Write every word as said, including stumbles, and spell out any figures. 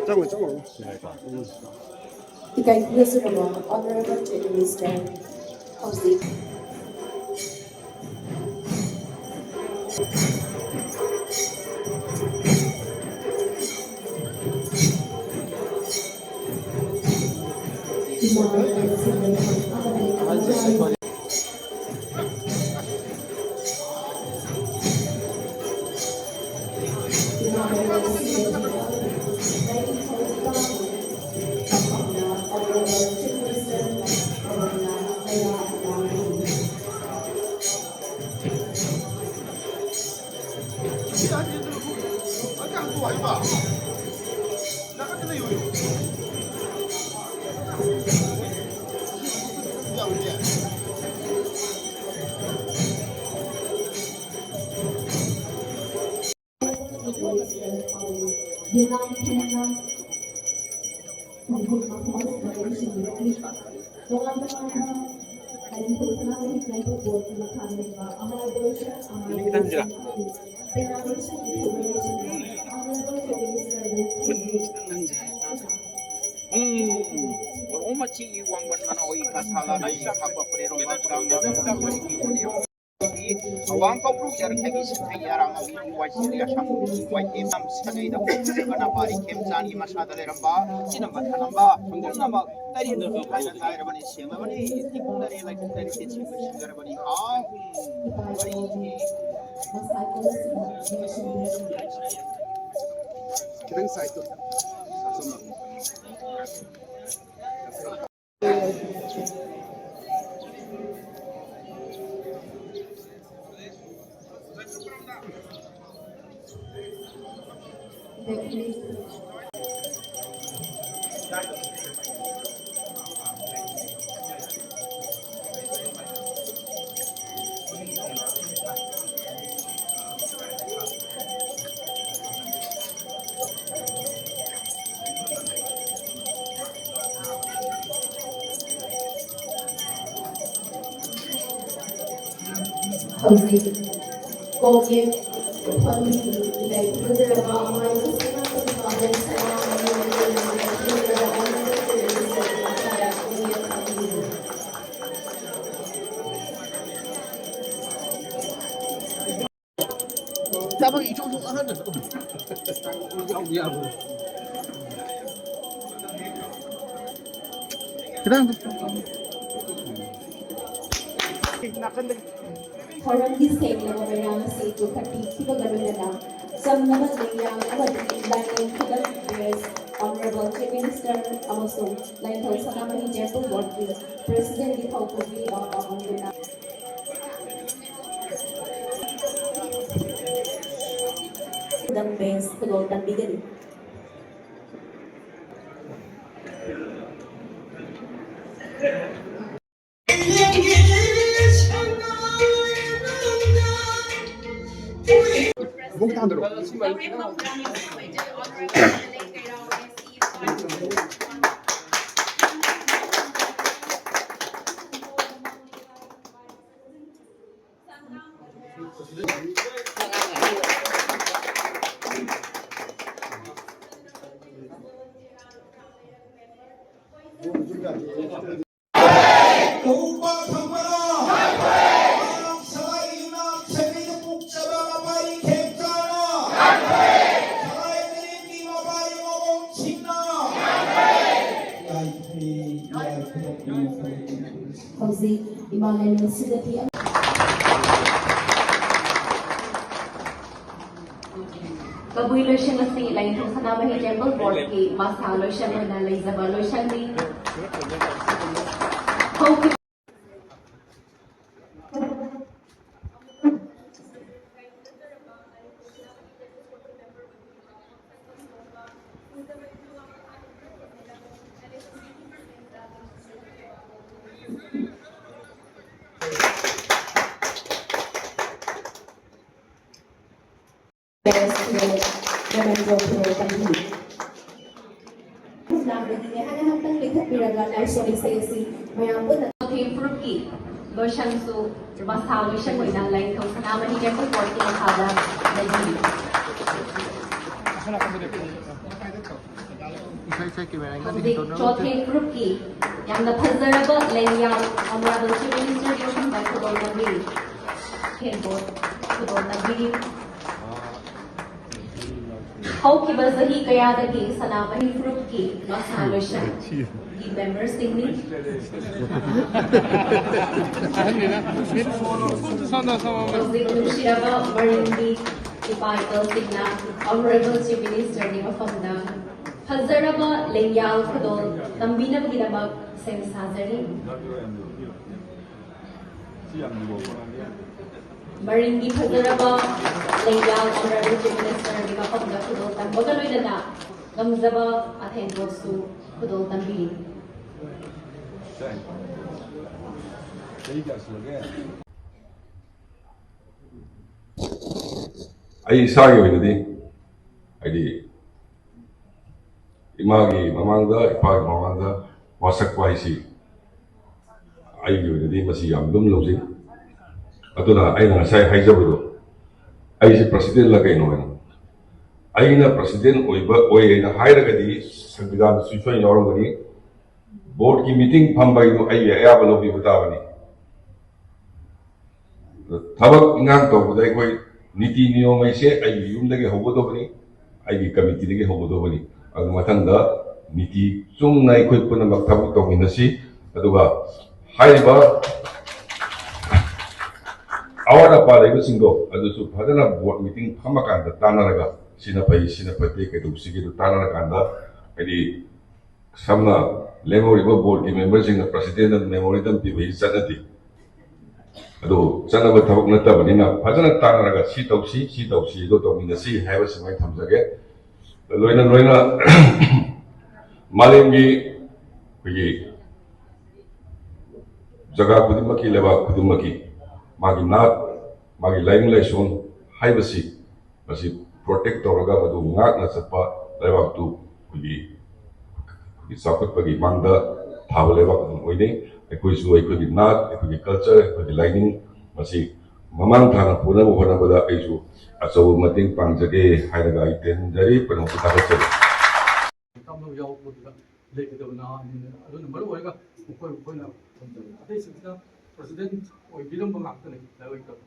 ꯆꯪꯉꯣ, ꯆꯪꯉꯣ꯫ ꯏꯀꯥꯏ ꯈꯨꯝꯅꯖꯔꯕ Honourable Chief Minister ꯍꯧꯖꯤꯛ ꯎꯝ, ꯃꯆꯤꯒꯤ ꯋꯥꯡꯕꯟ ꯃꯅꯥꯎ ꯑꯣꯏ ꯀꯁꯥꯂꯥ ꯂꯩ ꯍꯥꯞꯄ ꯄꯔꯦꯔꯣꯝ ꯕꯥꯀ꯭ꯔꯥꯝꯅ ꯂꯝꯗꯝ ꯃꯅꯤꯒꯤ ꯑꯣꯏꯅ ꯑꯋꯥꯡ ꯀꯧꯕ꯭ꯔꯨ ꯌꯥꯔꯈꯩꯒꯤ ꯁꯤꯡꯈꯩ ꯌꯥꯔꯥ ꯉꯝꯃꯤ ꯋꯥꯏꯁꯤꯔꯤ ꯑꯁꯥꯡꯕꯒꯤ ꯋꯥꯏꯊꯦꯝ ꯁꯥꯒꯩꯗ ꯄꯣꯛꯆꯔꯒ ꯅꯄꯥꯔꯤ ꯈꯦꯝꯆꯥꯟꯒꯤ ꯃꯁꯥꯗ ꯂꯩꯔꯝꯕ ꯆꯤꯅꯝꯕ ꯊꯅꯝꯕ ꯄꯨꯝꯅꯃꯛ ꯇꯔꯦꯠ ꯅꯨꯄꯤ ꯍꯥꯏꯅ ꯀꯥꯏꯔꯕꯅꯤ ꯁꯦꯡꯂꯕꯅꯤ ꯇꯤꯛ ꯇꯔꯦꯠ ꯂꯥꯏꯀꯨꯝ ꯇꯔꯦꯠ ꯁꯦꯡꯕ ꯁꯤꯡꯖꯔꯕꯅꯤ ꯑꯍꯨꯝ ꯃꯔꯤ ꯈꯤꯇꯪ ꯁꯥꯏꯠꯇꯣ꯫ ꯍꯧꯖꯤꯛ ꯀꯣꯛꯌꯦꯛ ꯐꯝꯕꯤ ꯂꯩꯈꯤꯗ꯭ꯔꯕ ꯑꯃꯥꯏꯕ ꯁꯅꯥ ꯀꯣꯡꯀꯥꯕꯣꯛ ꯁꯅꯥꯃꯍꯤ ꯂꯩꯈꯤꯗ꯭ꯔꯕ ꯑꯃꯥꯏꯕ ꯁꯅꯥꯃꯍꯤ ꯇꯥꯃꯣ, ꯏꯆꯣꯡ ꯆꯣꯡ ꯑꯍꯟ ꯅꯠꯇ꯭ꯔꯣ? ꯌꯥꯎꯕ ꯌꯥꯕ꯭ꯔꯣ? ꯈꯤꯇꯪ ꯅꯥꯀꯟꯗꯒꯤ꯫ ꯊꯧꯔꯝꯒꯤ ꯁꯦꯡꯂꯕ ꯃꯩꯔꯥ ꯑꯁꯤ ꯄꯨꯈꯠꯄꯤꯈꯤꯕꯒ ꯂꯣꯏꯅꯅ ꯆꯝꯂꯕ ꯂꯤꯛꯌꯥꯡ ꯑꯃꯗꯤ ꯂꯥꯏꯅꯤꯡ ꯈꯨꯗꯝ ꯕꯦꯁ Honorable Chief Minister ꯑꯃꯁꯨꯡ ꯂꯥꯏꯅꯤꯡꯊꯧ ꯁꯅꯥꯃꯍꯤ Temple Board ꯀꯤ President ꯒꯤ ꯊꯧꯄꯨꯕꯤ ꯑꯃ ꯄꯥꯡꯂꯝꯗꯨꯅ ꯈꯨꯗꯝ ꯕꯦꯁ ꯈꯨꯗꯣꯜ ꯇꯝꯕꯤꯒꯅꯤ꯫ ꯑꯃꯨꯛ ꯊꯥꯡꯗꯔꯛꯑꯣ꯫ ꯎꯕ ꯐꯪꯕꯅ ꯃꯔꯥꯡ ꯁꯂꯥꯏ ꯌꯨꯝꯅꯥꯝ ꯁꯦꯝꯕꯤꯗ ꯄꯣꯛꯆꯕ ꯃꯄꯥꯔꯤ ꯈꯦꯝꯆꯥꯅ ꯁꯂꯥꯏ ꯂꯩꯔꯦꯝꯕꯤ ꯃꯄꯥꯔꯤ ꯃꯃꯣꯟꯁꯤꯡꯅ ꯌꯥꯏꯐꯩ, ꯌꯥꯏꯐꯩ꯫ ꯍꯧꯖꯤꯛ ꯏꯃꯥ ꯂꯩꯃ ꯁꯤꯗ ꯐꯤ ꯑꯃ ꯀꯕꯨꯏ ꯂꯣꯏꯁꯪ ꯑꯁꯤ ꯂꯥꯏꯅꯤꯡꯊꯧ ꯁꯅꯥꯃꯍꯤ Temple Board ꯀꯤ ꯃꯁꯥ ꯂꯣꯏꯁꯪ ꯑꯣꯏꯅ ꯂꯩꯖꯕ ꯂꯣꯏꯁꯪꯅꯤ꯫ ꯍꯧꯈꯤꯕ ꯃꯦꯃꯦꯟꯇꯣ ꯐꯤꯔꯣꯜ ꯇꯝꯕꯤ꯫ ꯂꯥꯛꯄꯒꯤꯅꯦ ꯍꯥꯏꯅ ꯉꯥꯛꯇꯪ ꯂꯦꯡꯊꯣꯛꯄꯤꯔꯒ ꯂꯥꯏꯁꯣꯟ ꯏꯁꯩ ꯑꯁꯤ ꯃꯌꯥꯝ ꯄꯨꯟꯅ ꯆꯣꯊꯦ ꯐꯨꯔꯨꯞꯀꯤ ꯂꯣꯏꯁꯪꯁꯨ ꯃꯁꯥ ꯂꯣꯏꯁꯪ ꯑꯣꯏꯅ ꯂꯥꯏꯅꯤꯡꯊꯧ ꯁꯅꯥꯃꯍꯤ ꯇꯦꯝꯄꯜ ꯕꯣꯔꯗꯀꯤ ꯃꯈꯥꯗ ꯂꯩꯕꯤꯔꯤ꯫ ꯍꯧꯖꯤꯛ ꯆꯣꯊꯦ ꯐꯨꯔꯨꯞꯀꯤ ꯌꯥꯝꯅ ꯐꯖꯔꯕ ꯂꯦꯡꯌꯥꯜ ꯑꯣꯅꯔꯦꯕꯜ ꯆꯤꯐ ꯃꯤꯅꯤꯁꯇꯔꯒꯤ ꯃꯐꯝꯗ ꯈꯨꯗꯣꯜ ꯇꯝꯕꯤꯔꯤ꯫ ꯍꯦꯟꯕꯣꯠ ꯈꯨꯗꯣꯜ ꯇꯝꯕꯤꯔꯤ꯫ ꯍꯧꯈꯤꯕ ꯆꯍꯤ ꯀꯌꯥꯗꯒꯤ ꯁꯅꯥꯃꯍꯤ ꯐꯨꯔꯨꯞꯀꯤ ꯃꯁꯥ ꯂꯣꯏꯁꯪꯒꯤ ꯃꯦꯝꯕꯔꯁꯤꯡꯅꯤ꯫ ꯍꯧꯖꯤꯛ ꯅꯨꯡꯁꯤꯔꯕ ꯃꯔꯤꯡꯒꯤ ꯏꯄꯥ ꯏꯄꯜꯁꯤꯡꯅ ꯑꯣꯅꯔꯦꯕꯜ ꯆꯤꯐ ꯃꯤꯅꯤꯁꯇꯔꯒꯤ ꯃꯐꯝꯗ ꯐꯖꯔꯕ ꯂꯦꯡꯌꯥꯜ ꯈꯨꯗꯣꯜ ꯇꯝꯕꯤꯅꯕꯒꯤꯗꯃꯛ ꯁꯦꯝ ꯁꯥꯖꯔꯤ꯫ ꯃꯔꯤꯡꯒꯤ ꯐꯖꯔꯕ ꯂꯦꯡꯌꯥꯜ ꯑꯣꯅꯔꯦꯕꯜ ꯆꯤꯐ ꯃꯤꯅꯤꯁꯇꯔꯒꯤ ꯃꯐꯝꯗ ꯈꯨꯗꯣꯜ ꯇꯝꯕꯒ ꯂꯣꯏꯅꯅ ꯉꯝꯖꯕ ꯑꯊꯦꯟꯄꯣꯠꯁꯨ ꯈꯨꯗꯣꯜ ꯇꯝꯕꯤꯔꯤ꯫ ꯑꯩ ꯏꯁꯥꯒꯤ ꯑꯣꯏꯅꯗꯤ ꯍꯥꯏꯗꯤ ꯏꯃꯥꯒꯤ ꯃꯃꯥꯡꯗ, ꯏꯄꯥꯒꯤ ꯃꯃꯥꯡꯗ ꯋꯥꯁꯛꯄ ꯍꯥꯏꯁꯤ ꯑꯩꯒꯤ ꯑꯣꯏꯅꯗꯤ ꯃꯁꯤ ꯌꯥꯝ ꯂꯨꯝ ꯂꯧꯖꯩ꯫ ꯑꯗꯨꯅ ꯑꯩꯅ ꯉꯁꯥꯏ ꯍꯥꯏꯖꯕꯗꯣ, ꯑꯩꯁꯦ ꯄ꯭ꯔꯁꯤꯗꯦꯟꯂ ꯀꯩꯅꯣ ꯍꯥꯏꯅ, ꯑꯩꯅ ꯄ꯭ꯔꯁꯤꯗꯦꯟ ꯑꯣꯏꯕ, ꯑꯣꯏ ꯍꯥꯏꯅ ꯍꯥꯏꯔꯒꯗꯤ ꯁꯪꯕꯤꯙꯥꯟꯗꯁꯨ ꯁꯣꯏꯗꯅ ꯌꯥꯎꯔꯝꯒꯅꯤ꯫ ꯕꯣꯔꯗꯀꯤ ꯃꯤꯇꯤꯡ ꯐꯝꯕ ꯍꯥꯏꯗꯨ ꯑꯩꯒꯤ ꯑꯌꯥꯕ ꯂꯧꯕꯤꯕ ꯇꯥꯕꯅꯤ꯫ ꯊꯕꯛ ꯏꯟꯈꯥꯡ ꯇꯧꯕꯗ ꯑꯩꯈꯣꯏ ꯅꯤꯇꯤ ꯅꯤꯌꯣꯝ ꯍꯥꯏꯁꯦ ꯑꯩꯒꯤ ꯌꯨꯝꯗꯒꯤ ꯍꯧꯒꯗꯧꯕꯅꯤ, ꯑꯩꯒꯤ ꯀꯃꯤꯇꯤꯗꯒꯤ ꯍꯧꯒꯗꯧꯕꯅꯤ꯫ ꯑꯗꯨ ꯃꯊꯪꯗ ꯅꯤꯇꯤ ꯆꯨꯝꯅ ꯑꯩꯈꯣꯏ ꯄꯨꯝꯅꯃꯛ ꯊꯕꯛ ꯇꯧꯃꯤꯟꯅꯁꯤ꯫ ꯑꯗꯨꯒ ꯍꯥꯏꯔꯤꯕ ꯑꯋꯥꯠ ꯑꯄꯥ ꯂꯩꯕꯁꯤꯡꯗꯣ ꯑꯗꯨꯁꯨ ꯐꯖꯅ ꯕꯣꯔꯗ ꯃꯤꯇꯤꯡ ꯐꯝꯃꯀꯥꯟꯗ ꯇꯥꯟꯅꯔꯒ ꯁꯤꯅ ꯐꯩ, ꯁꯤꯅ ꯐꯠꯇꯦ, ꯀꯩꯗꯧꯁꯤꯒꯦꯗꯣ ꯇꯥꯟꯅꯔꯀꯥꯟꯗ, ꯍꯥꯏꯗꯤ ꯁꯝꯅ ꯂꯦꯝꯍꯧꯔꯤꯕ ꯕꯣꯔꯗꯀꯤ ꯃꯦꯝꯕꯔꯁꯤꯡꯅ ꯄ꯭ꯔꯁꯤꯗꯦꯟꯗ ꯃꯦꯃꯣꯔꯦꯟꯗꯝ ꯄꯤꯕ ꯍꯥꯏꯁꯤ ꯆꯠꯅꯗꯦ꯫ ꯑꯗꯨ ꯆꯠꯅꯕ ꯊꯕꯛ ꯅꯠꯇꯕꯅꯤꯅ ꯐꯖꯅ ꯇꯥꯟꯅꯔꯒ ꯁꯤ ꯇꯧꯁꯤ, ꯁꯤ ꯇꯧꯁꯤ, ꯑꯗꯨ ꯇꯧꯃꯤꯟꯅꯁꯤ ꯍꯥꯏꯕꯁꯤꯃ ꯑꯩ ꯊꯝꯖꯒꯦ꯫ ꯂꯣꯏꯅ ꯂꯣꯏꯅ ꯃꯥꯂꯦꯝꯒꯤ ꯑꯩꯈꯣꯏꯒꯤ ꯖꯒꯥ ꯈꯨꯗꯤꯡꯃꯛꯀꯤ, ꯂꯩꯕꯥꯛ ꯈꯨꯗꯤꯡꯃꯛꯀꯤ ꯃꯥꯒꯤ ꯅꯥꯠ, ꯃꯥꯒꯤ ꯂꯥꯏꯅꯤꯡ ꯂꯥꯏꯁꯣꯟ ꯍꯥꯏꯕꯁꯤ ꯃꯁꯤ ꯄ꯭ꯔꯣꯇꯦꯛ ꯇꯧꯔꯒ ꯃꯗꯨ ꯉꯥꯛꯅ ꯆꯠꯄ ꯂꯩꯕꯥꯛꯇꯨ ꯑꯩꯈꯣꯏꯒꯤ, ꯑꯩꯈꯣꯏꯒꯤ ꯆꯥꯎꯈꯠꯄꯒꯤ ꯃꯥꯡꯗ ꯊꯥꯕ ꯂꯩꯕꯥꯛ ꯑꯃ ꯑꯣꯏꯅꯩ꯫ ꯑꯩꯈꯣꯏꯁꯨ ꯑꯩꯈꯣꯏꯒꯤ ꯅꯥꯠ, ꯑꯩꯈꯣꯏꯒꯤ ꯀꯜꯆꯔ, ꯑꯩꯈꯣꯏꯒꯤ ꯂꯥꯏꯅꯤꯡ, ꯃꯁꯤ ꯃꯃꯥꯡ ꯊꯥꯅ ꯄꯨꯅꯕ ꯍꯣꯠꯅꯕꯗ ꯑꯩꯁꯨ ꯑꯆꯧꯕ ꯃꯇꯦꯡ ꯄꯥꯡꯖꯒꯦ ꯍꯥꯏꯔꯒ ꯑꯩ ꯇꯦꯟꯖꯔꯤ꯫ ꯄꯨꯝꯅꯃꯛꯄꯨ ꯊꯥꯒꯠꯆꯔꯤ꯫ ꯇꯝꯕ ꯌꯥꯎꯕꯗꯨꯗ ꯂꯩꯒꯗꯕ ꯅꯍꯥꯅꯤꯅ, ꯑꯗꯨꯅ ꯃꯔꯨ ꯑꯣꯏꯔꯒ ꯃꯈꯣꯏ, ꯃꯈꯣꯏꯅ ꯊꯝꯖꯕ ꯑꯇꯩꯁꯤꯡꯁꯤꯅ ꯄ꯭ꯔꯁꯤꯗꯦꯟ ꯑꯣꯏꯕꯤꯔꯝꯕ ꯉꯥꯛꯇꯅꯤ ꯂꯥꯏꯔꯤꯛ ꯇꯝꯕ꯫